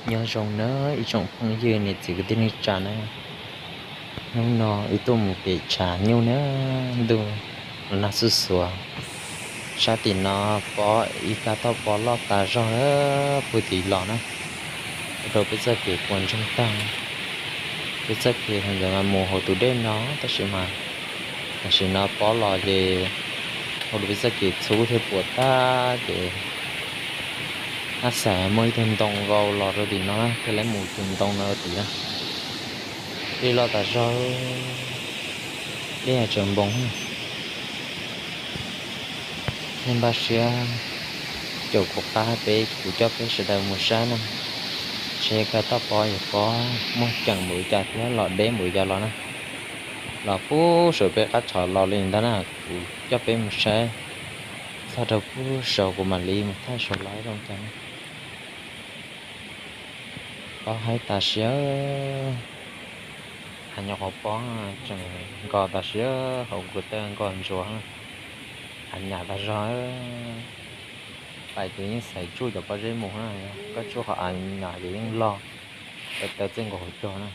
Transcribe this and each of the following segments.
Nyob zoo na ib tsoom phooj ywg niam txiv kwv tij neej tsa na, hnub no wb tuaj mus pem tshav nyuj na, ntuj los nag xuj xuav. Sab tim no pob ib kab toj pob loj tas zog puag tim los na, ua rau peb txoj kev puas ntsoog tag. Peb txoj kev mus hauv tus dej no tab sis mas tam sim no pob los ces ua rau peb txoj kev txhub thiab puas tag ces ab xav muaj ib tug ntoo nkaus los rau tim no na, thiaj li mus tus ntoo no rau tim na. Dej loj tas zog, dej tsaus npoos. Nej npaj siab caum kuv qab peb, kuv coj peb sawv daws mus saib na, seb kab toj pob yuav pob muaj ceem npaum li cas thiab los deb npaum li cas los na. Los puag saum peb qab tsho los li ntag na, kuv coj peb mus saib txog rau puag saum kuv mam li mus thaij saum los zoo cas na. Pob haib tas siab, hav nyam qhov pob tseem nkos tas siab, hauv kuv tej nkos ntsuav, hav nyam tas zog. Pais ces yeej xaiv tsuj cov pob zeb mus na, koj tsuj qhov av nyam ces yeej loj, taw txij nkaus hauv caug na.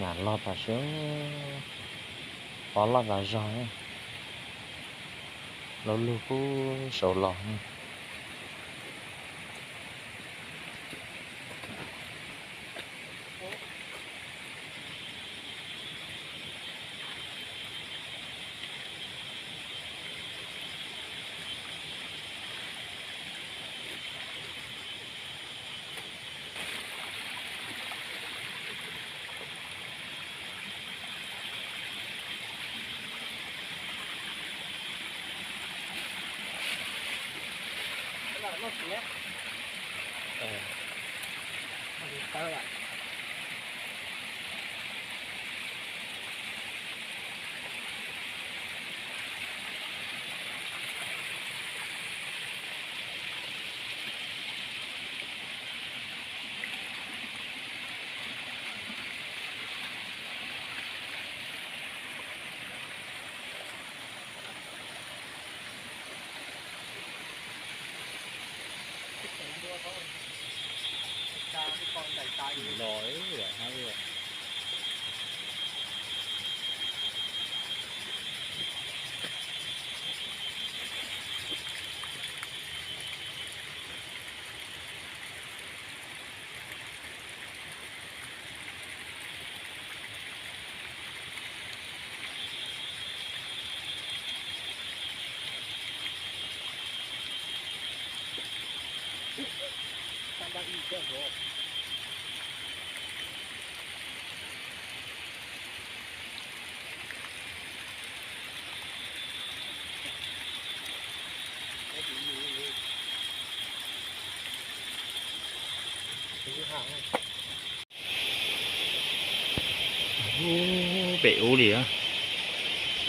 Nyam loj tas siab, pob loj tas zog, loj lug puag saum los. Ub, pem ub li,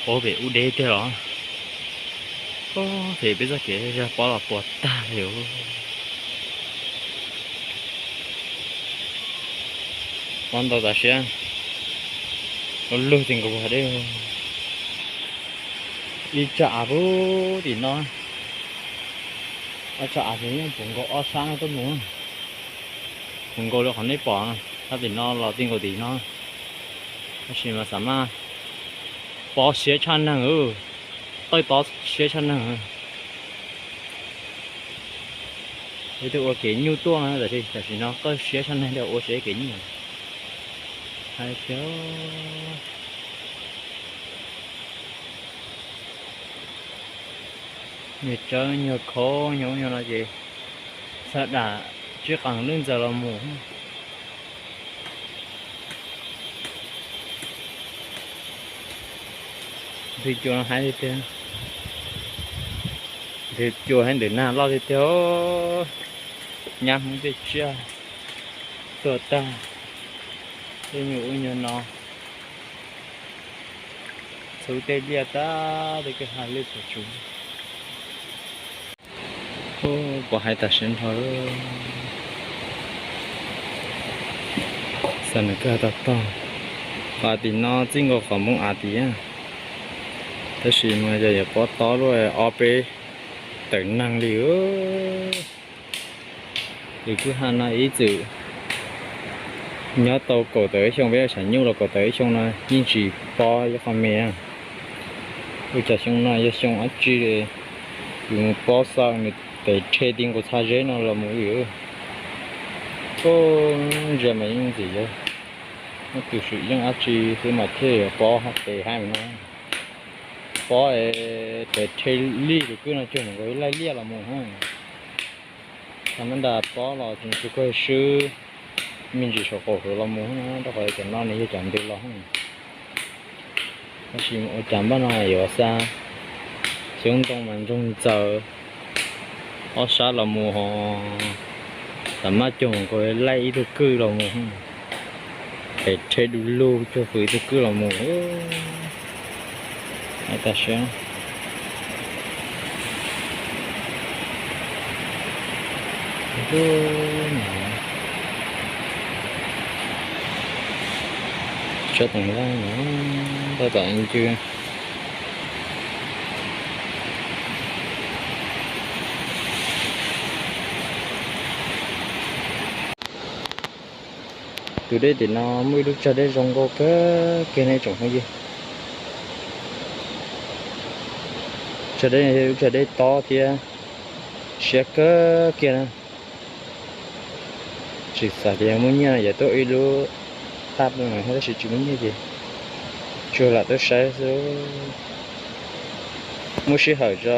ub, pem ub deb tiag los. Ub, phem peb txoj kev zaj pob los puas tag li. Pob ntau tas siab, loj lug txij nkaus dej. Ib tsam av puag tim no, ob tsam av ces yeej puv nkaus ob sab no tuaj mus, puv nkaus li qhov nej pom no, sab tim no los txij nkaus tim no. Tab sis mas xav mas pob siab tshaj neeg, qawj tob siab tshaj neeg. Ib tug ua kev nyuj tuaj, tam sim no qawj siab tshaj neeg, ua siab kev nyuj. Hais tias nyuag tsawb nyuag khov nyuag ub nyuag no ces txhaj dam tsib qees lwj ntxaws los mus. Nthwv cua no haib tiag tiag. Nthwv cua haib ntawm nag loj tiag tiag. Nyab Hmoob tej tsiaj tuag tag, tej nyuag ub nyuag no, txhub tej liaj tag, tej kwj ha lwj puas tsuv. Ub, pom haib tas siab nrho. Xav nws kawg tag tog. Qhov tim no txij nkaus qhov npoo av tid, tab sis mas yog yuav pob tob luaj, ob peb Tawm neeg li. Lub kwj ha no ib txwm nyob tau kaum tawm ib xyoo, peb ua tshav nyuj los kaum tawm ib xyoo no yeej tsis pob ib qho me. Ua cas xyoo no yog xyoo dab tsi, yus mus pob xa nws tes rhe ti nkaus txha zeb no los mus li. Ntsia mas yeej ntxim yog muaj tus swm yeej dab tsi xwb mas thiaj yuav pob tes haib no. Pob es tes rhe lij tus kwj no cuag nkaus ib laij liaj los mus. Thaum mab nra pob los tsis kawg swb, me ntsis saum qaum hauv los mus, rau qhov cov no nws yog cov ntws los. Tab sis ua cas npaj no yuav xa, xyoob ntoo mas ntsoog ntxaws, ob sab los mus ho, tam maj cuag nkaus ib laij ib tug kwj los mus, tes rhe du lug cuag ib tug kwj los mus. Tam sim no, tsob teev laj no, ntau tom ncw. Tus dej tim no muaj ib lub tsag dej zoo nkauj kawg kiag nej tsoom phooj ywg. Tsag dej no yog lub tsag dej tob thiab siab kawg kiag na. Tsis xav tias muaj nyiaj no yuav tuaj ib lub tap no, tab sis tsis muaj nyiaj ces tsuas lam tuaj saib xwb. Muaj sij hawm tso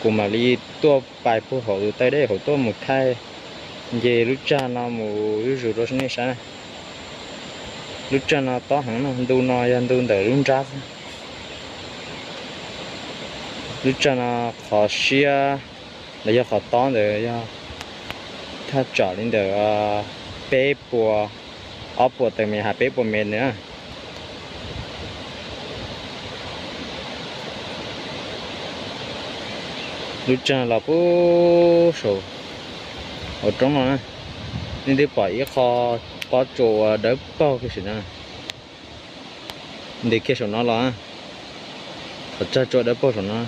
kuv mam li tuaj pais puag hauv tus taw dej hauv tuaj mus thaij nce lub tsag no mus zuj zus rau nej saib na. Lub tsag no tob heev no, ntu no yog ntu ntawm lub nrab xwb. Lub tsag no qhov siab los yog qhov tob ntawd yog thaj tsam li ntawm peb puas, ob puas tawm mev hais peb puas mev ntawd na. Lub tsag los puag saum hauv roob no na, nej twb pom ib qho pob tsuas uas dawb paug kiag saum no, ntes kiag saum no los, qhov tsag tsuas dawb paug saum no,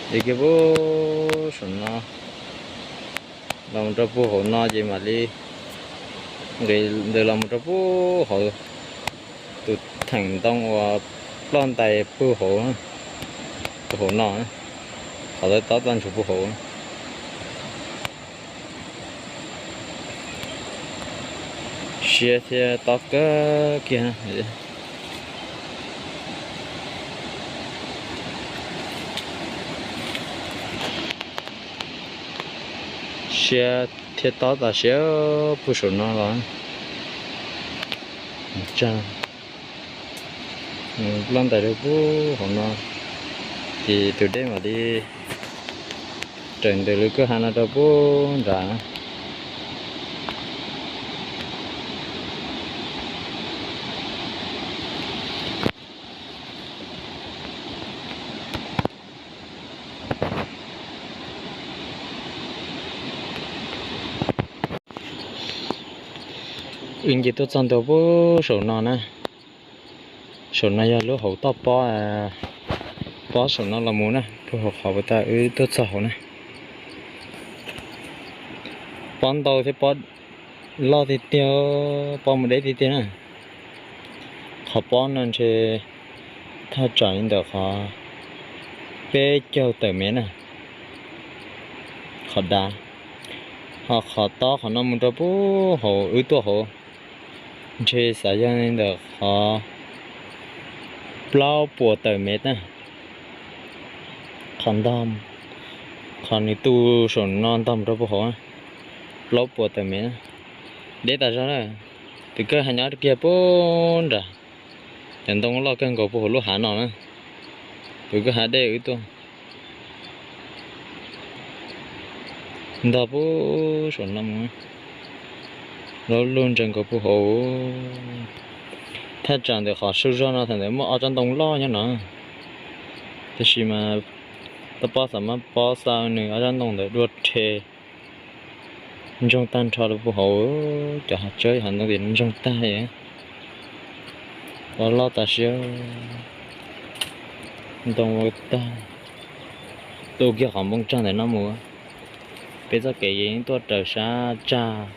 ntes kiag puag saum no los mus rau puag hauv no ces mam li nqis ntawd los mus rau puag hauv tus theem ntoo uas ploj ntais puag hauv, puag hauv no, qhov tawb tob tag ntsug puag hauv. Siab thiab tob kawg kiag. Siab thiab tob tas siab puag saum no los. Tsag ploj ntais rau puag hauv no, ces tus dej mam li raws ntawm lub kwj ha no rau puag nrad. Wb nce tuaj txog ntua puag saum no na. Saum no yog lub hauv toj pob, pob saum no los mus na, puag hauv qhov uas tas wb tuaj txog hauv na. Pob ntau thiab pob loj tiag tiag, pob mus deb tiag tiag na. Qhov pob no ntshe thaj tsam li ntawm qhov peb caug tawm mev na, qhov dav. Ho qhov tob qhov no mus rau puag hauv wb tuaj hauv, ntshe xav yog li ntawm qhov plaub puas tawm mev na. Qhov ntog, qhov nws tu saum no ntog mus rau puag hauv, plaub puas tawm mev na. Deb tas zog na. Tus kwj ha nyob kiag puag nrad, cov ntoo loj kawg nkaus puag hauv lub hav no na. Tus kwj ha deb wb tuaj ntog puag saum no mus, lub lub ntsaws nkaus puag hauv. Thaj tsam ntawm qhov sau zog no thaum ntawd muaj ob tsob ntoo loj nyob no, tab sis mas toj pob xav mas pob xa nws ob tsob ntoo ntawd dua rhe, ntsoog tag nrho rau puag hauv. Cov hav tsawb hav ntoo tim no ntsoog tag li. Pob loj tas siab. Ntoo ua tag, tu kiag qhov npoo tsag ntawm no mus. Peb txoj kev yeej tuaj raws sab tsag,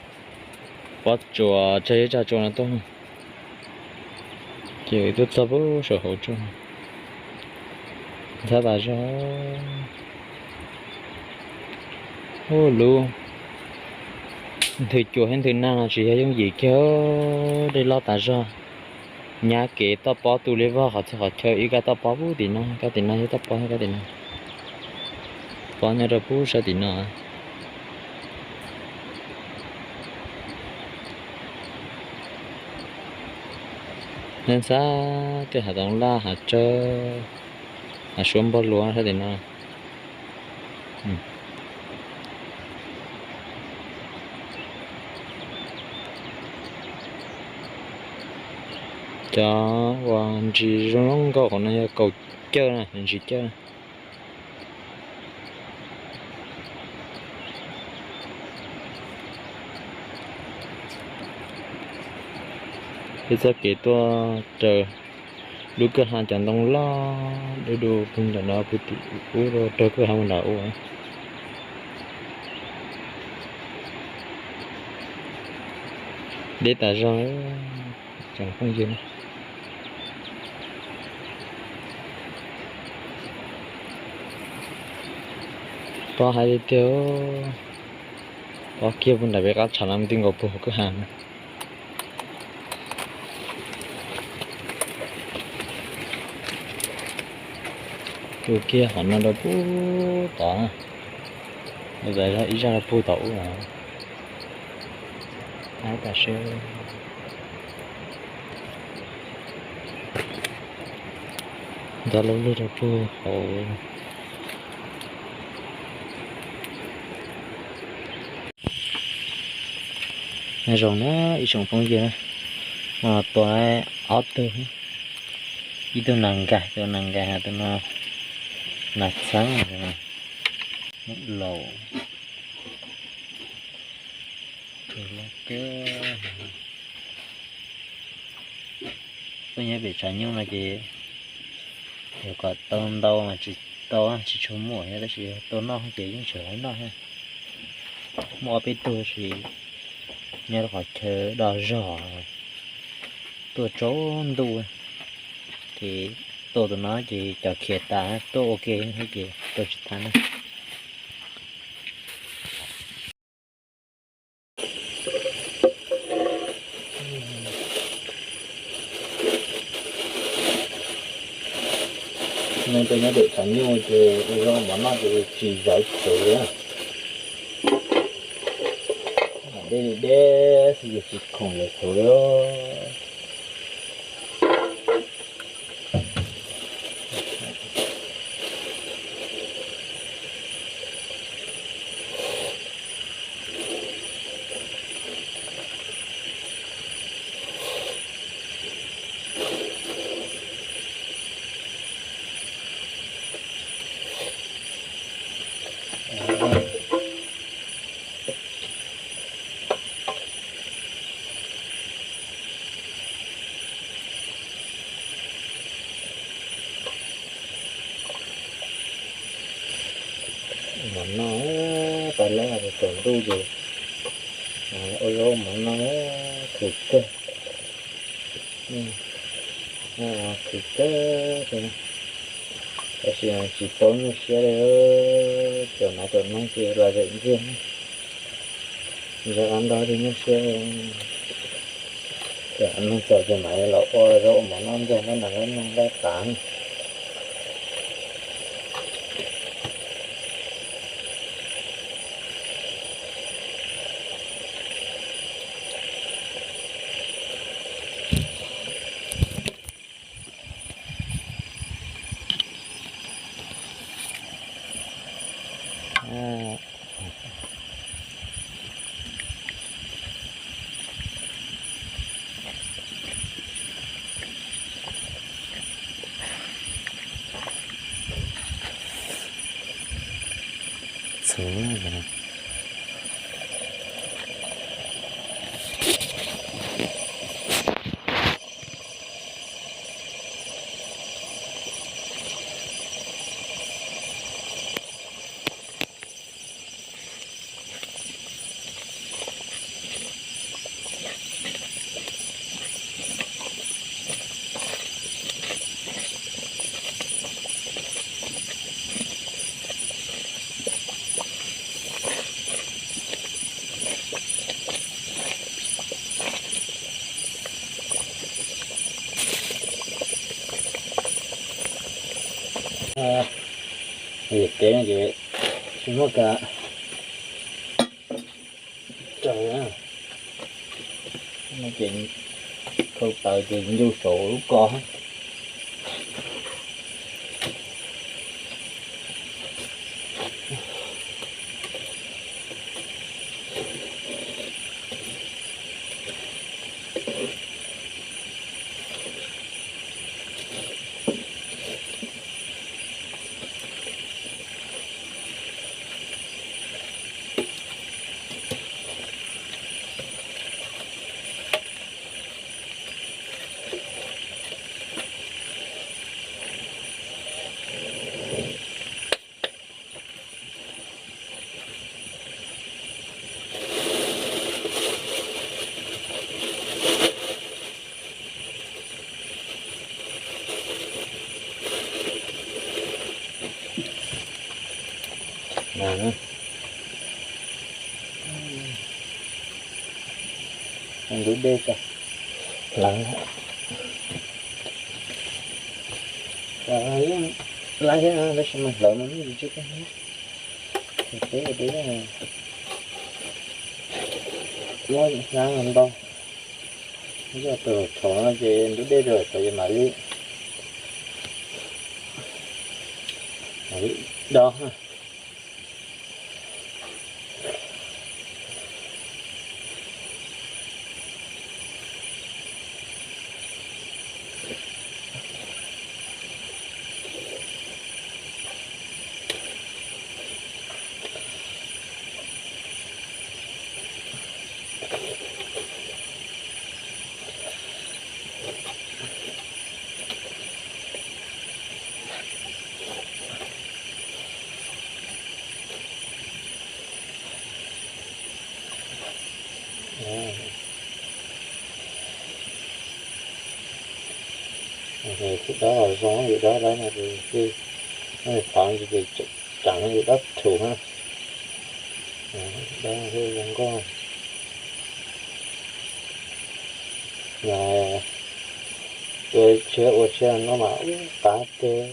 pob tsuas tsag zeb tsag tsua no tuaj. Ces tuaj txog pub saum hauv tsuag, ntxhab tas zog. Ub, lub nthwv cua thiab nthwv nag no tsis yog yooj yim kiag, dej loj tas zog. Nyab kev toj pob tu li vog qhov txhia qhov chaw, ib kab toj pob pub tim no, kab tim no thiab toj pob kab tim no. Pob nyob rau pub sab tim no. Nyob ntxhab tej hav zoov laj hav tsawb, hav suab npog luav sab tim no. Cov uas ntsis zoo zoo nkauj qhov no yog kaum cawj na, ntsis cawj. Peb txoj kev tuaj raws lub kwj ha cov ntoo loj du du puag nram no puag tim ub, raws kwj ha mus nram ub. Deb tas zog, tsoom phooj ywg. Pob hais li tiag, pob kiag puag nram peb qab tshav no mus ti nkaus puag hauv kwj ha na. Tu kiag qhov no rau pub tod, ib zaj rau pug tod ub. Ab, tam sim ntxhab lub lug rau pug hauv. Nyob zoo na ib tsoom phooj ywg, tua ob tug, ib tug nas nkais, tus nas nkais, tus no nas txheeb, tus no nas laus. Tuaj nyob pem tshav nyuj no ces yog kom tau ntau mas tsis tau, tsis tshua muaj thiab, tab sis tua noj ces yeej tseem laib noj thiab. Muaj ob peb tug tab sis nyob rau qhov chaw do zog, tuaj tsaus ntuj ces tua tus no ces cov khiav tas, tuaj ua ke thiab ces tua tsis tau na. Nyob pem nyob pem tshav nyuj ces ua zaub mov noj ces tsis zais txhuv li. Deb li deb xwb ces tsis khoom zais txhuv li. Mov noj, pab lab tsaus ntuj ces ua zaub mov noj khwv kawg, khwv kawg, tab sis tsis paub nyuaj siab li, cov nav cov noog ces los zem ntxiag, zem qab nrog tias nyuaj siab, cov noog txaus ces mam los ua zaub mov noj ntxiag, noj nas noj noog nqaij qav. Txhuv. Yam kev no ces tsis muaj kas raws na. No ces khau taws ces ncu saum lub ko. Ntub dej tas lawm. Lawv thiab, tab sis mas hlawv mas muaj tsis tsis teb teb muab hlab ntau. Yog tus thaum no ces ntub dej rau tod ces mam li, mam li dob. Tsis dob los zoo, yus dob dob no ces, no qhov ces tseem yus dob thum na. Dob zoo nkauj. Tua tshiab ua tshiab no mas ub qab tiag.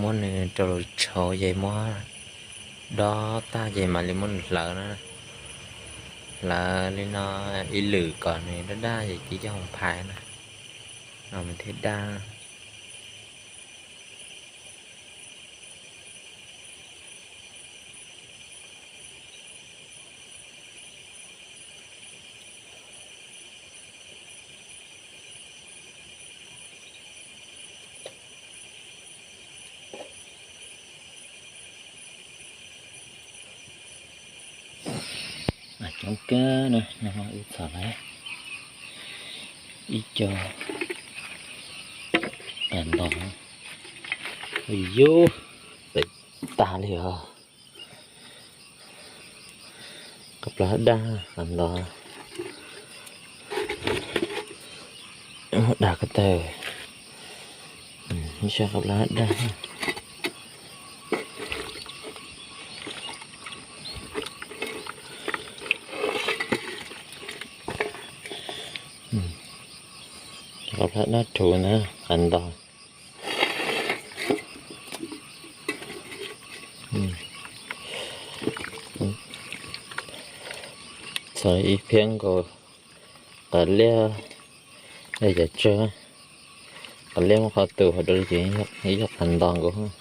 Muab nws rau lub tshauv ces muab dob tag ces mam li muab nws hlawv na. Hlawv li no ib lwm kom nws daj daj ces coj mus phais na, no nws thiaj daj. Coob kawg na, no wb txhom lawm ib co qas ntos, yus pem tag li os. Qos plab daj qas ntos, dag ko taw, ib sab qos plab daj. Qos plab daj rhuv na, qas ntos. Txhom ib phiab nkaus qos liab, cov tsawg, qos liab muab qhov tu hauv rau li ces yog qos ntos nkaus.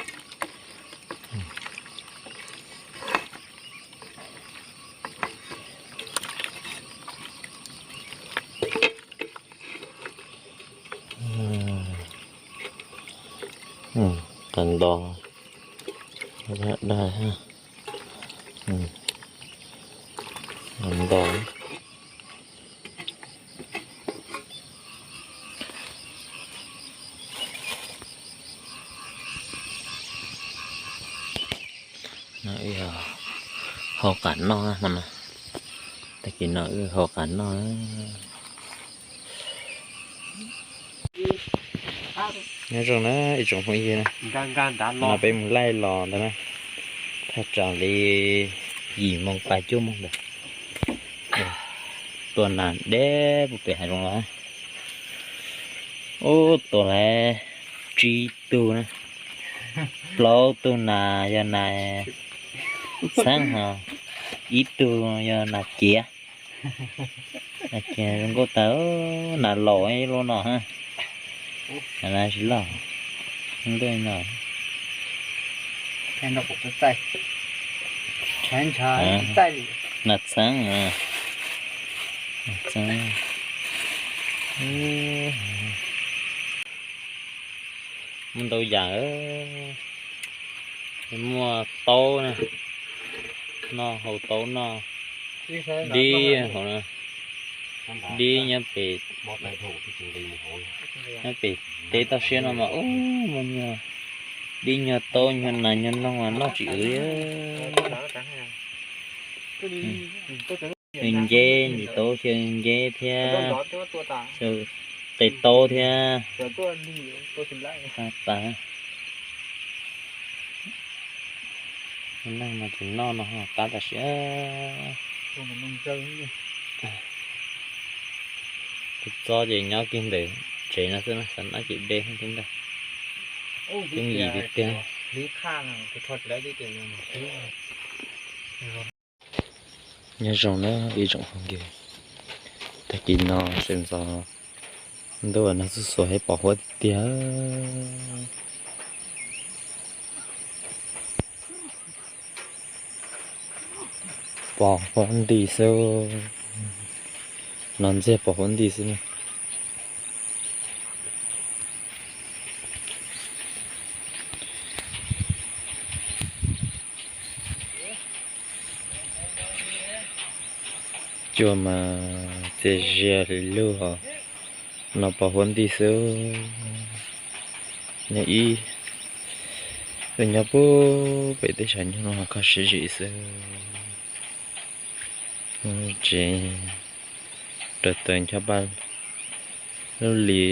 Qos ntos, daj, qos ntos. Wb yog hau qam noj hmo no, tag kis no wb hau qam noj. Nyob zoo na ib tsoom phooj ywg, no peb mus laij los ntawd na, thaj tsam li yim moos pas cuaj moos ntawd. Tua nas deb puag pem hav zoov los. Ub, tua lawm tsib tug na, plaub tug nas yog nas txheeb ho ib tug yog nas ciav. Nas ciav zoo nkauj tas, nas laus ib lub no ha. Nas tsis loj, ntuj no. Nas txheeb, nas txheeb. Muaj ntau yam, muaj taub na, noj hau taub noj, dib hauv no, dib nyob pem, nyob pem teb toj siab no mas ub, muaj nyuag dib nyuag taub nyuag nas nyuag noog mas noj tsis wv li. Xyaw nceb, ntsis taub xyaw nceb thiab, xyaw qe taub thiab. Qab tas, neeg no tsis noj no qab tas siab. Tus txob ces nyob kiag ntawm tsev no xwb na, xav noj ces de thiab ntag. Yooj yim tiag tiag. Nyob zoo na ib tsoom phooj ywg, tag kis no sawv ntxov ntuj no xuj xuav thiab pos huab tiag tiag. Pos huab nti xwb, no ntxiag pos huab nti xwb na. Cua mas txias zias hlo lug os, no pos huab nti xwb. Nyob ib, nyob puag pem teb chaws nyob no ho kho siab zim xwb. Tsev rau taws ncho pa lub li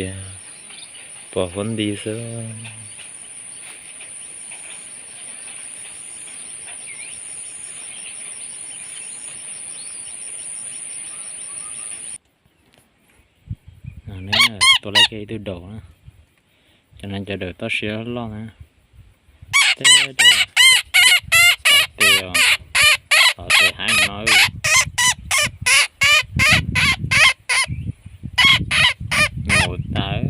pos huab nti xwb. Tua lawm kiag ib tug daus na. Cov no cov daus toj siab loj na. Teb daus tom tes, tom tes heev no. Mus tas no.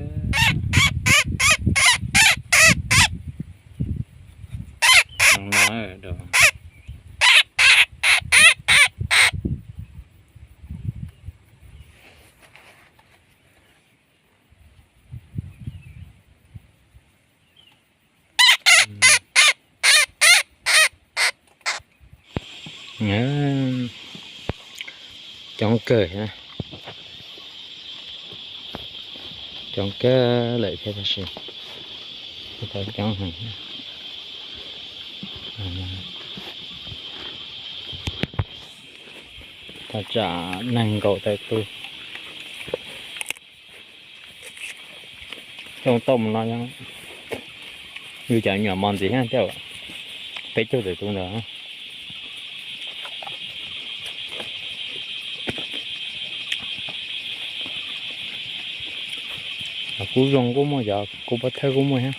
Coob kawg, coob kawg lawm thiab tab sis tau coob heev. Thaj tsam neeg nkaum tawm tus. Coj tau mus no, yus cov nyuam mos ntxiv thiab, peb caug tawm tus ntawd. Kuv zoo kuj muaj, cov kuv pov thawj kuj muaj thiab.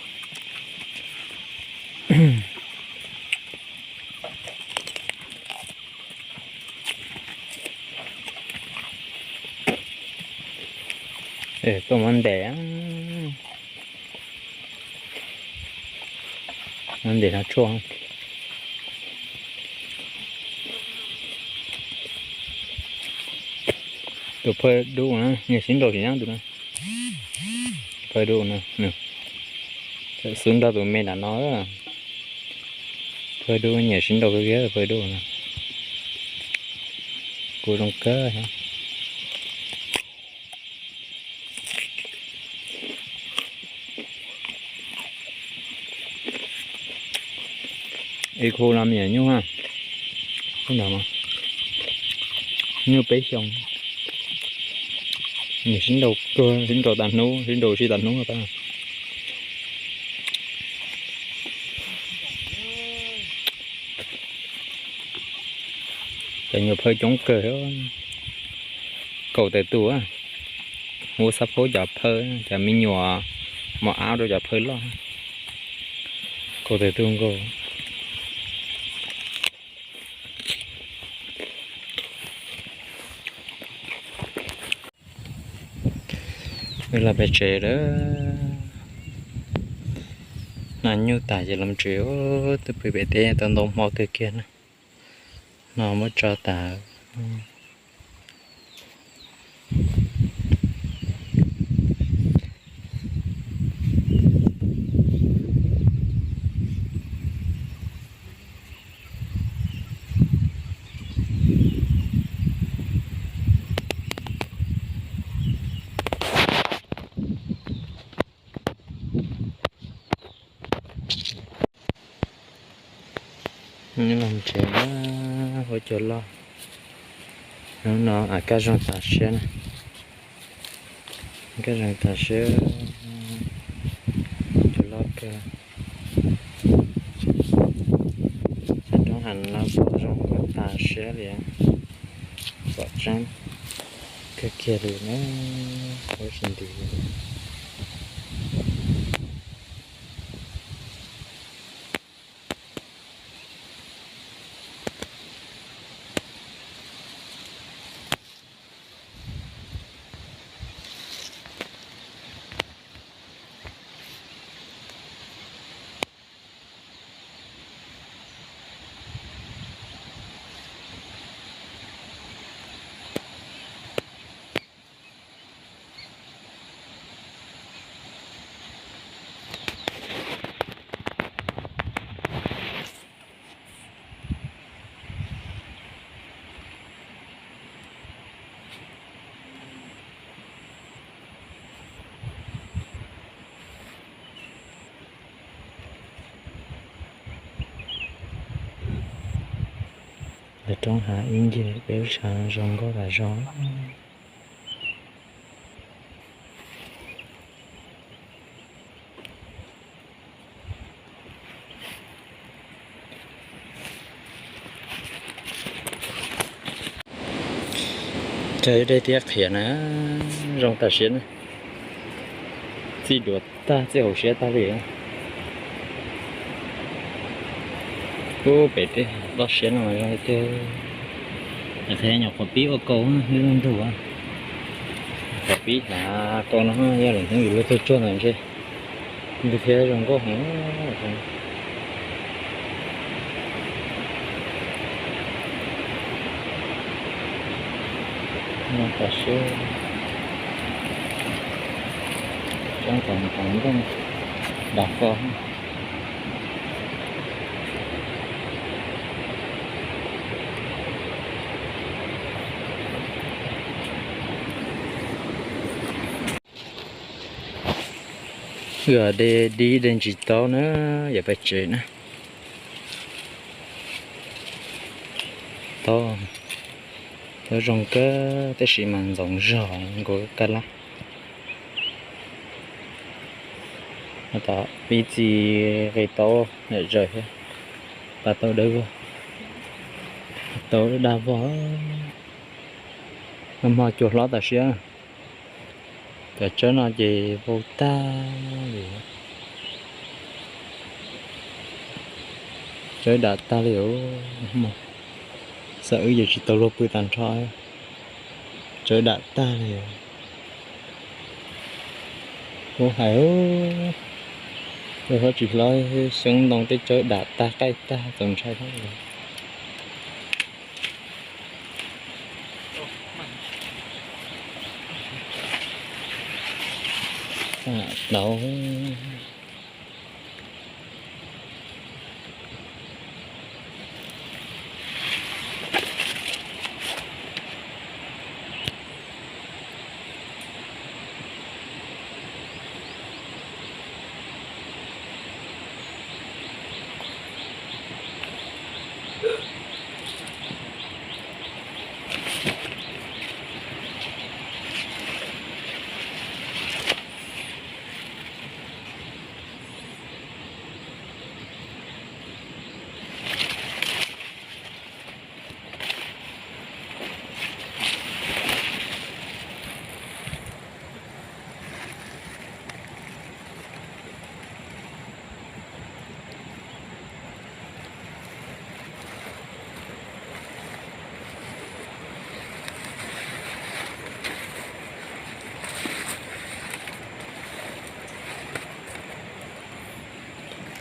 Tuaj muab ntes, muab ntes no tshuaj. Tus phawj dub na, nyiam sib nraus tsis nyob tus na. Phawj dub na, xub nrog tus me nram no. Phawj dub nyiam sib nraus kawg kiag phawj dub na. Kuv zoo kawg thiab. Ib khub no me nyuam nyuj, khub no nyuj peb xyoo, nws sib nraus kawg, sib nraus tas hnub, sib nraus sib tas hnub tas. Cov nyuam phawj coob kawg, kaum tawm tus, muab xab phob cov phawj, cov me nyuam mos ab rau cov phawj loj, kaum tawm tus nkaus. Wb los pem tsev lawm, hno nyuj tas ces los tsev. Twb pw pem teb tau ntau hmo kawg kiag na, no muab tso tas. Los tsev na, ua cov loj. Hnub no a kaj zoo tas siab na, kaj zoo tas siab, cov loj kawg. Cov roob hav no pom zoo nkauj tas siab li, pom tseeb kawg kiag li na, ua tsis nti. Lawv roob hav ib ncig peb lub tshab zoo nkauj tas zog. Cog ib daim tiab qhiav na, zoo tam siab na, txij duav tag txij hauv siab tag li. Ub, pem tej loj siab no zoo tiag. Qhia nyuam qhuav pib ua kaus ib lub ntug, qhuav pib hav kaus no yog lwm hnub yus luag tuaj tsuag ntawd ntshe ntug thiab zoo nkauj heev. Tam siab, coob tom tom ntooj dav fo. Wb de dib de ntsis taub na, yuav pais tsev na. Taub, taub zoo kawg tab sis mas ntxoov zog nkaus kab lab. Tom pib txi qe taub zawm thiab, pas taub dawb vog, taub daj vog. Nag hmo cua hlob tas siab. Cov tsawb no ces vau tag li, tsawb dam tag li os. Xav wb ces tsis tau luag pw tag nrho, tsawb dam tag li. Kuv hais, ua hlob tsis hlob, xyoob ntoo tej tsawb dam tag qaij tag txaus ntshai thiab. Tau.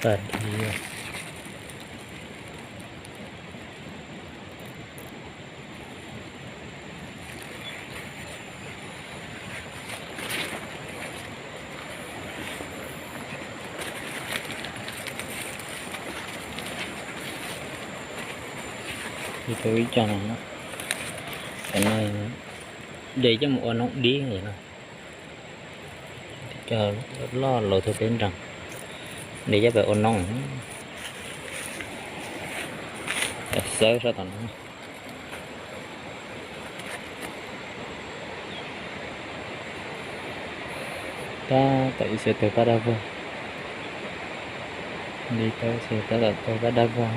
Tag li. Li tau ib co no, cov no de coj mus ua noob dib no. Cov loj laus txog peb nrees, de coj pem ua noob. Xawb sab tom no. Tab tom ib xees tawg paj dab vog. Li tau ib xees tab tom tawg paj dab vog.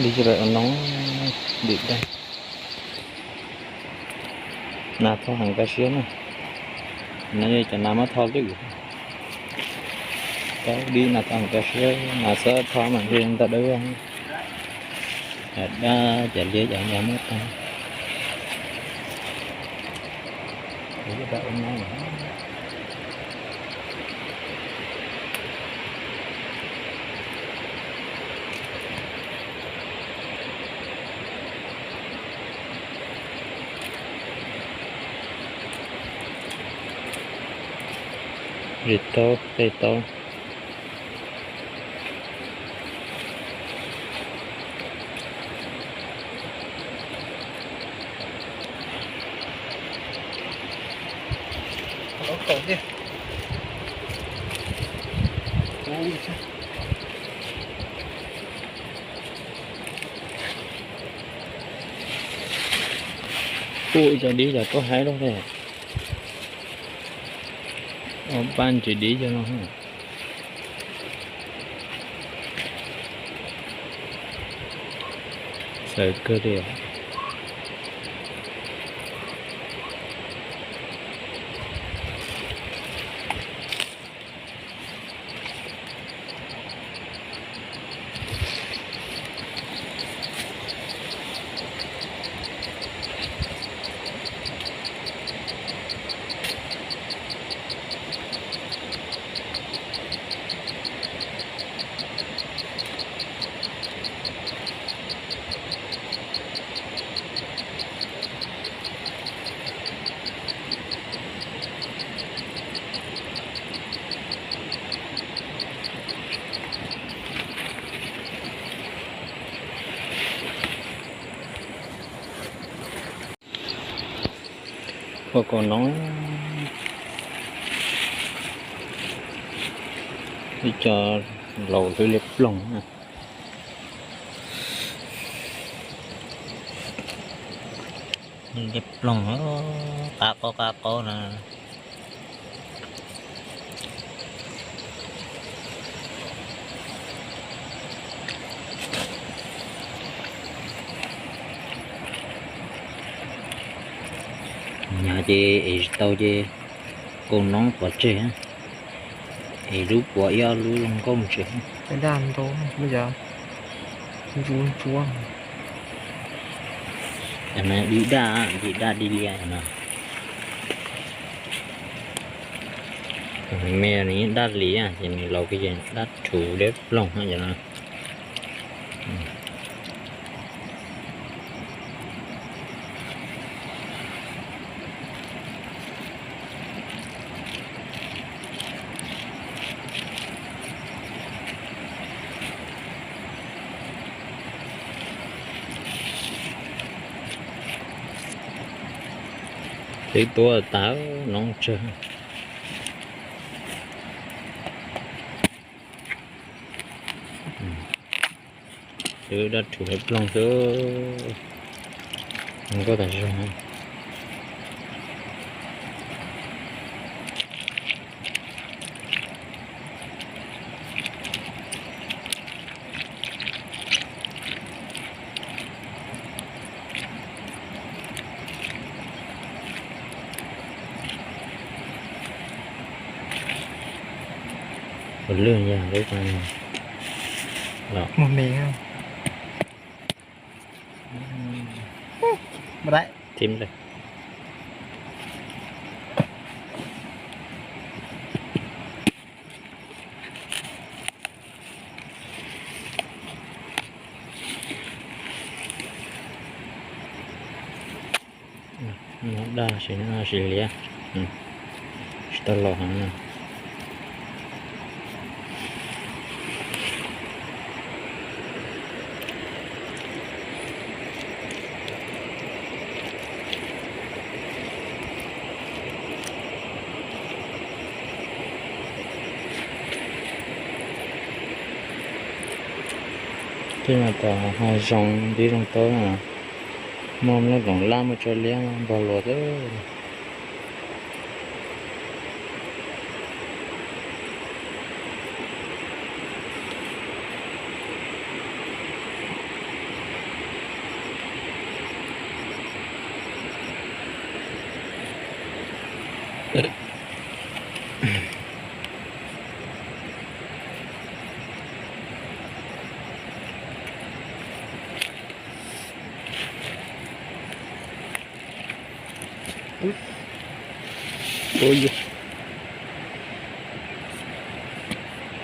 Dib coj pem ua noob, dim daj. Nas tho heev kawg siab na. No yog cov nas muab tho lwj. Tau dib nas tho heev kawg siab, nas txhob tho mas ntshe ntau dawb vog. Dab cov liab cov nyab muab tag. Ris tau, tes tau. Kuj cov dib cov tuaj haib loj thiab. Ua paj ntsis dib cov no. Xav kawg li. Ua kaus noob, ib co laus hlwb liab ploog. Liab ploog, qab qaub qab qaub na. Ces es tsis tau ces kaus noob pov tseg, es lub puav ib ob lub zoo nkauj ntses. Daj ntau, muaj cov ntsuab ntsuab. Cov no dib daj, dib daj dib liab no. Me nws yeej daj liab, ces nws laus kiag ces daj rhuv deb ploog cov no. Twb tuab tas noob tsawg. Twb daj rhuv deb ploog xwb, zoo nkauj tas zog. Puas lwj yog lub no los muag me. Tim lawm. Daj sim no sim liab, tsis tau los heev na. Tej no tas ho zoo dib zoo taub na, muaj lub loos lab muaj tsau liab npog luas xwb.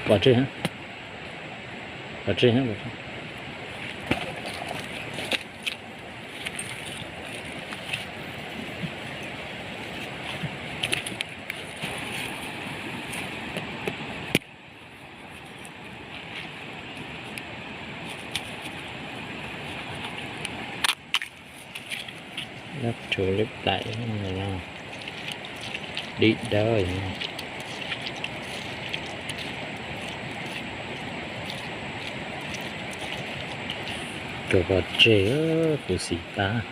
Pov tseg, pov tseg. Dab rhuv lwb plaim no, dib dawb. Kawg pov tseg, kuv xis tab.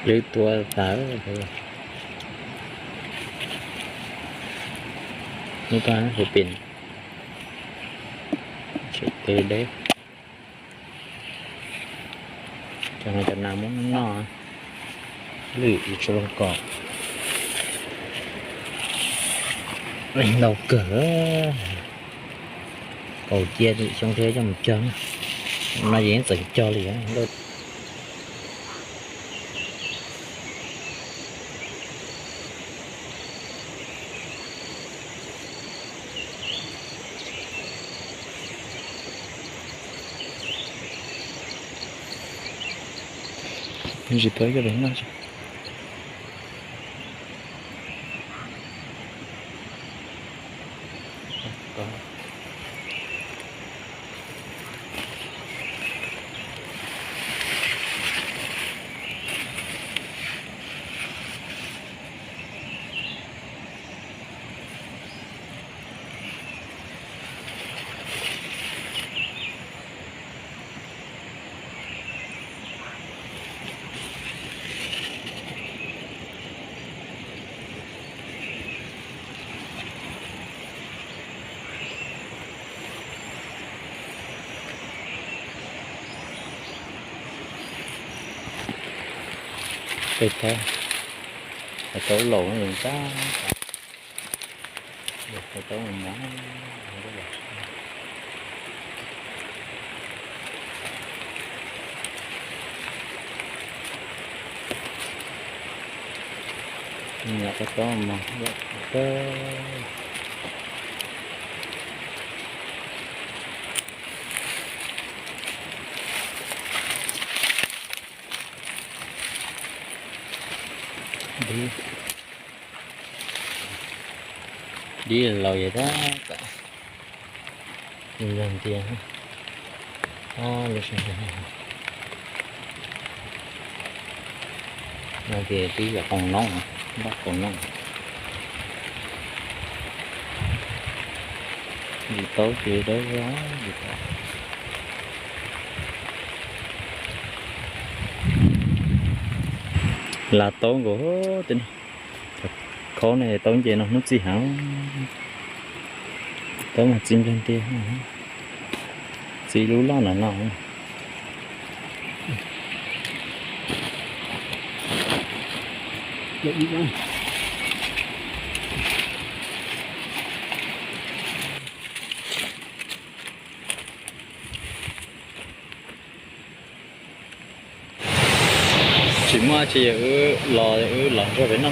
Lwb tuab tas. Lub tuab hauv pes, tseem tw deb. Cov no cov nas muab noj, lwm tsis tshua zoo kom. Ntau kawg. Kaus cia lwm xyoo thiab coj mus cog na. No ces yeej txawm cog li. Tsis tau ib co daim noj. Tej thaub, thaub laus no tab, thaub mos mos. Nyom tau tau mas. Dib laus yog tab tom nploog tiag. Lub sij hawm no ces twb yog qoos noob, npaj qoos noob. Yus taub ces dawb zog, yus taub. Lav taub nkaus tej no. Khaub ne taub nce no hnub txi heev. Taub mas txi nploog tiag. Txi lub loj na no. Tsis muaj tsi, yog wb los, wb los ntsuag pem no.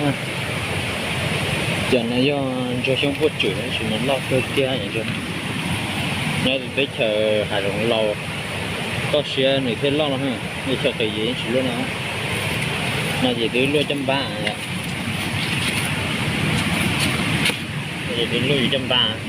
Cov no yog ntsuag xyoob puaj tswm, tab sis mas loj kawg kiag ntsuag. Nyob teb chaws hav zoov laus, toj siab nws thiaj loj no. Teb chaws qis yeej tsis luaj no. No ces twb luaj caj npab. Ces twb luaj yus caj npab.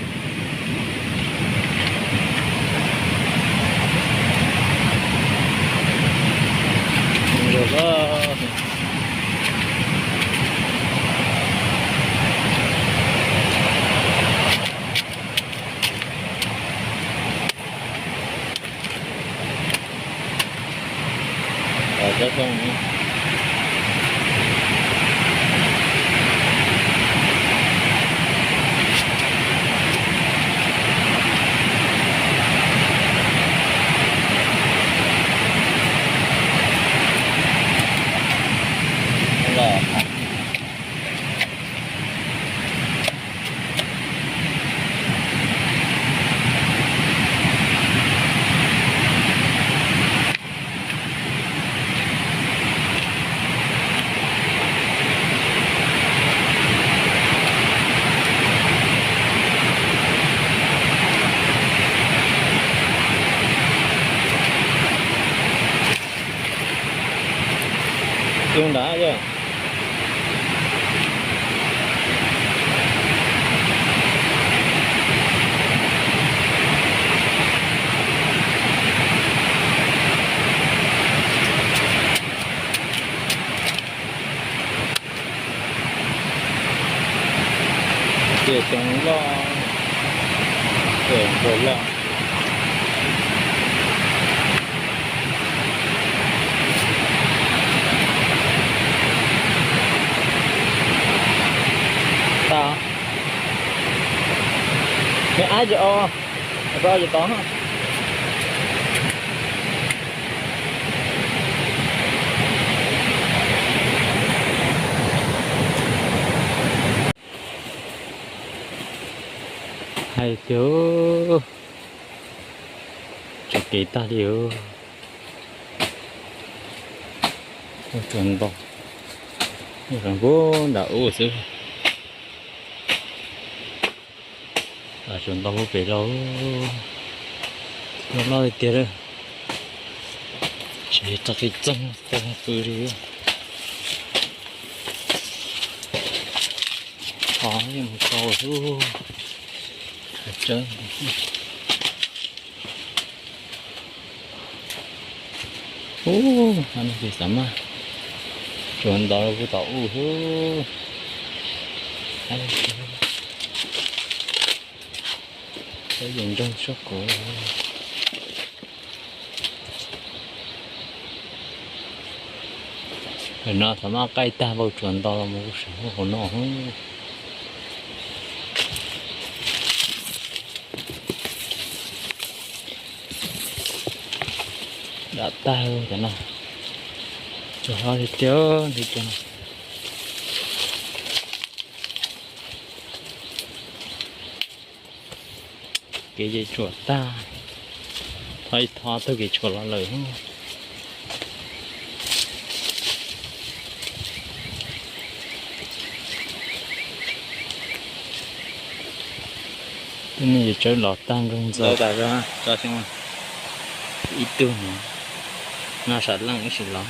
Tus nrad yog ces tsoom loj, ces tsoom loj. Tau. Nws ab tsis o, tsis o tsis tau. Hais tias tsis kev tag li. Tsuas ntau, nram ub nram ub xwb. Tsuas ntau lub pem los, loj loj li tiag lawm. Tsis tag kev txoog tag pw li. Qhov yeej mus tau xwb. Tsawb. Ub, no ces xav mas tsuas ntau kuv tom ub xwb. Peb yus ntsoog sab kuv. Ntawm no xav mas qaij tag npau tsuas ntau los mus kuv sawv hauv no. Dam tag cov no. Los tiag tiag, kev ces tsuam tag, thov ib thov taug kev tshuam los lawm. Tej neeg yuav tsawb los tag nroog ntxaus tas zog, tso xyoo ib tug no, noj sam leej ib sim los,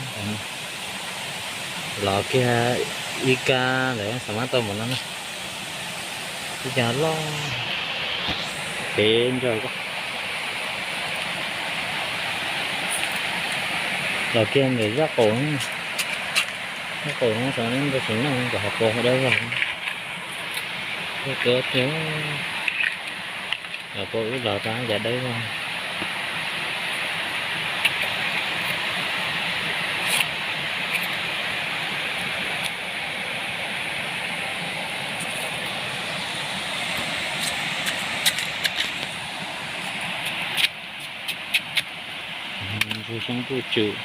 los kiag ib kab lawm xav mab tau mus no na. Ib co loj pem ntsa, los kiag ntawm zaj qaum, zaj qaum no xav ntau tsis noj kom hav pau dawb vog. Tuab tiag, hav pau wb los tau yav dawb vog. Ntsuag xyoob puj tswm,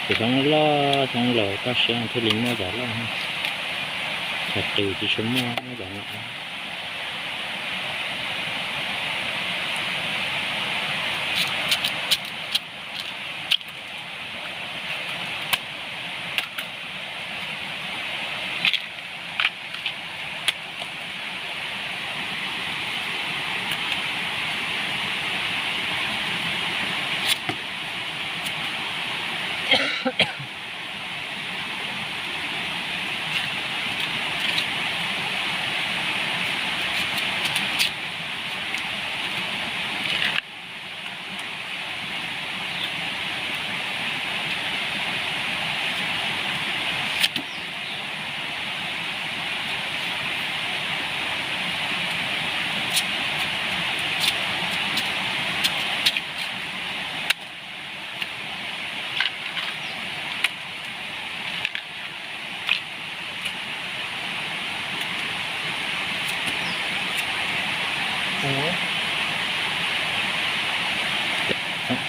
tus xyoob loj xyoob laus, koj siab thiaj li muaj cov loj, cov qis tsis tshua muaj cov no.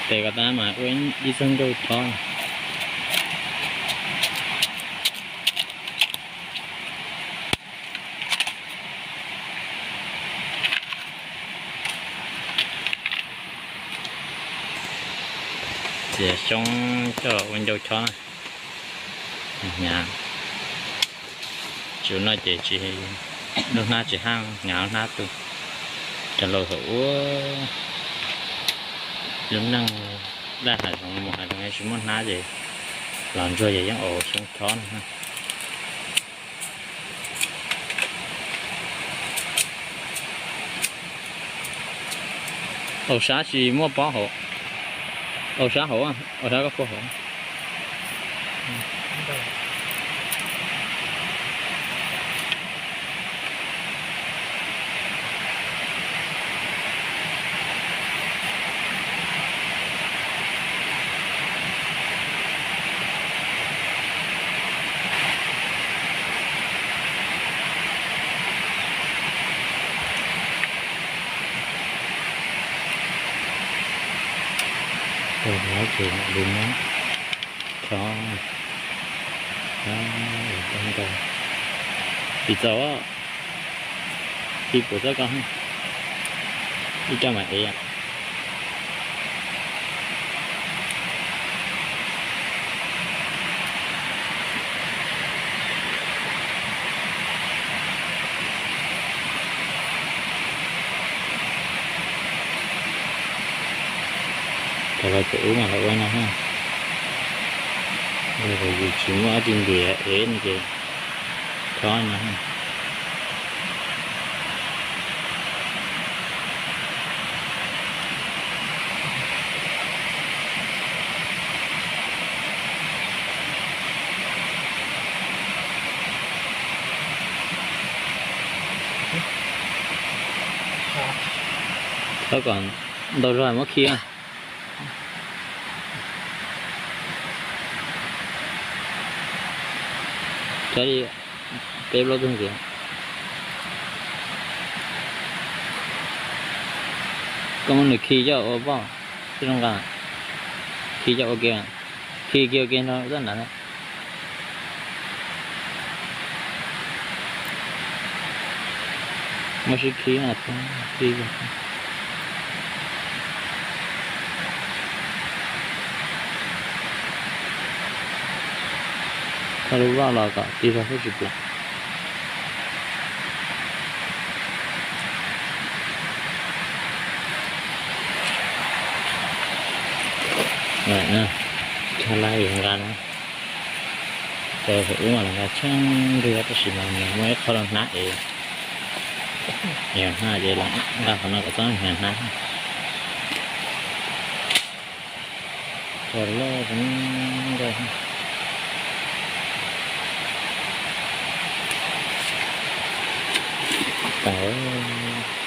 Tes ko tab mas ua ib txog ncauj chob. Txiav xyoob coj ua ncauj chob na. Hnyav, tsis ua no ces tsis, lub hnab tsis haaj, hnyav lub hnab tu. Cov laus thaum ub lub neej daj hav zoov mus hav zoov tsis muaj hnab ces los ntsuag ces yeej ua xyoob chob no. Au sab tsis muaj pob hauv, au sab hauv, au sab koj puag hauv. Tsis txaus, tsis pum txoj ko, ib co mas ev. Cov laus thaum ub mas lawv ua no, yus tsis muaj dab tsi ntiav ev no ces chob no. Thawb kom ntau zog muab khi. Cov li peb plaub tug ntxiv. Koj muab nws khi coj ua poj, tib zoo nqa, khi coj ua ke, khi kiag ua ke nrog zaj nrad. Muab sib khib no, tij zog. Thaij lub vlog los kom tij zog thiaj tsis plam. Tshaj laj yuav nqa na, ces ub mas los nqa tsheej nrig tab sis mas nws muaj ib qho los hnab es, yog hnab ces los nqa qhov no kom txhob hnab. Tso loj zoo nkauj. Tau.